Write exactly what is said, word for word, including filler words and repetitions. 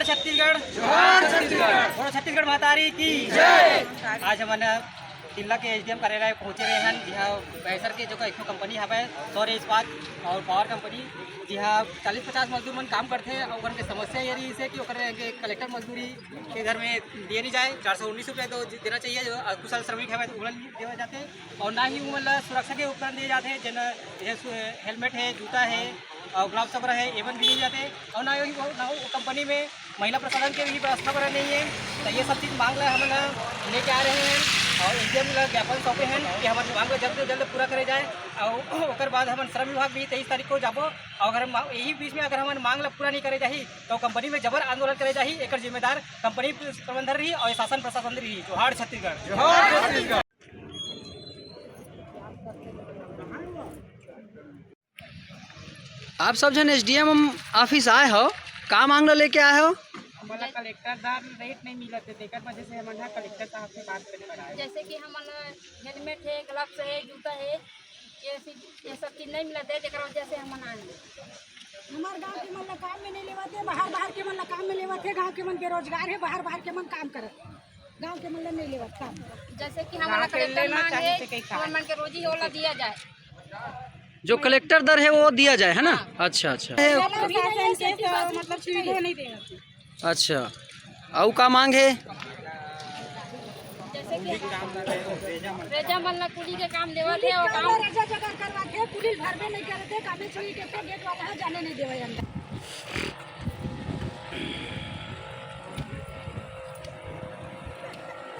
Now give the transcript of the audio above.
छत्तीसगढ़, जोहार छत्तीसगढ़। बोलो छत्तीसगढ़ महतारी की जय। आज हमन तिल्ला के एसडीएम कार्यालय पहुंचे रहे हैं, जहां बैसर के जो एक ठो कंपनी हवय सौर्य इस्पात और पावर कंपनी, जहां चालीस पचास मजदूर मन काम करथे और ओकर के समस्या ये रही है कि ओकर के कलेक्टर मजदूरी के घर में दिए नहीं जाए, चार सौ उन्नीस रुपये तो देना चाहिए जो अकुशल श्रमिक हवय तो ओला नहीं दिए जाते। और ना ही उमन ला सुरक्षा के उपकरण दिए जाते, जन ये सु-, हेलमेट है, जूता है और ग्लव्स वगैरह है, एवन भी नहीं जाते। और ना ही वो, ना वो कंपनी में महिला प्रसाधन के भी व्यवस्था वगैरह नहीं है। तो ये सब चीज़ मांग ला हमन लेके आ रहे हैं और एसडीएम ला ज्ञापन सौंपे हैं कि हमारी मांग ला जल्द से जल्द पूरा करे जाए और ओकर बाद हमन श्रम विभाग भी तेईस तारीख को जाबो और अगर मा-, यही बीच में अगर हमन मांग ला पूरा नहीं करे जाही तो कंपनी में जबर आंदोलन करे जाही। एकर जिम्मेदार कंपनी प्रबंधन रही और शासन प्रशासन रही। जोहार छत्तीसगढ़। जोहार छत्तीसगढ़। आप सब झन एसडीएम ऑफिस आए हो, का मांग ला लेके आए हो? हमन ला कलेक्टर दर रेट नहीं मिलत हे, तेकर वजह से हमन ह कलेक्टर साहब से बात करे बर आए। जैसे कि हमन हेलमेट है, ग्लव्स है, जूता है, ये सब, ये सब चीज नहीं मिलत है, जेकर वजह से हमन आए हैं। हमार गांव के मन ला काम में नहीं लेवत है, बाहर बाहर के मन ला काम में लेवत है। गांव के मन बेरोजगार है, बाहर बाहर के मन काम करत है, गांव के मन ला नहीं लेवत काम। जैसे कि हमारा कलेक्टर मांग है, हमन मन के रोजी होला दिया जाए। जो कलेक्टर दर है वो दिया जाए, है ना? हाँ। अच्छा, अच्छा। प्रशासन से तो मतलब सुविधा नहीं देना। अच्छा, अउ का मांग है? जैसे कि रेजा मन ला कुली के काम देवत है, वो काम रेजा जगह करवात है, कुली भरबे नहीं करत है, कामे छुई के तो गेट वाला है, जाने नहीं देवे अंदर।